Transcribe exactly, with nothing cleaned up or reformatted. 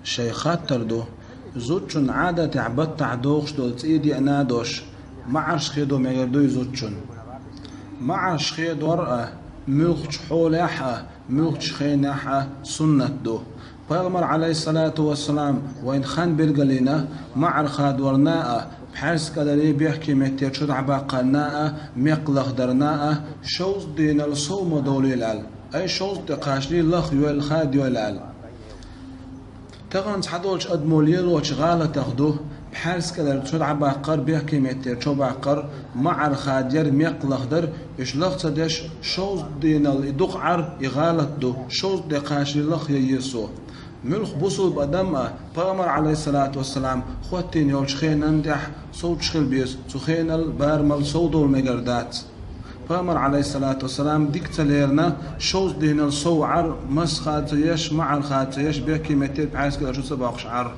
Шайн хаттар ду: зудчун Ӏадатехь баттахь дохуш долу цӀий деана а долуш, маӀарш хедо мегар дуй зудчун? МаӀарш хедор а, муьлххачу хьолехь а, муьлххачу хенахь а суннат ду. Пайхамар, Ӏалайхиссалату вассалам, вайна хан билгалйина, маӀар хадорна а, пхьаьрса кӀаларе бехке меттера чу дӀабаккхарна а, мекх лахдарна а, шовзткъа дийнал сов ма довлийла аьлла. Ай шовзткъа тӀе кхачале лаха йойла, хада йойла аьлла. Тахана цхьадолчу адамо лелочу гӀалатах ду, пхьаьрса кӀалара чу дӀабаккхар, бехке меттера чу баккхар, маӀар хадаяр, мекх лахдар, уьш лаха ца деш, шовзткъа дийнал и дукха Ӏар, и гӀалат ду, шовзткъа тӀе кхачале лаха яйе со. Муьлхха бусулба адам а, Пайхамар, Ӏалайхиссалату вассалам, хӀоттийна йолчу хенан тӀехь совцуш хила беза, цу хенал, барамал сов довла мегар дац. Пайхамар, Ӏалайхиссалату вассалам, дика ца лерина, шовзткъа дийнал сов Ӏар, маса хада ца еш, маӀар хада ца еш, бехке меттера пхьаьрса кӀалара чу ца боккхуш Ӏар.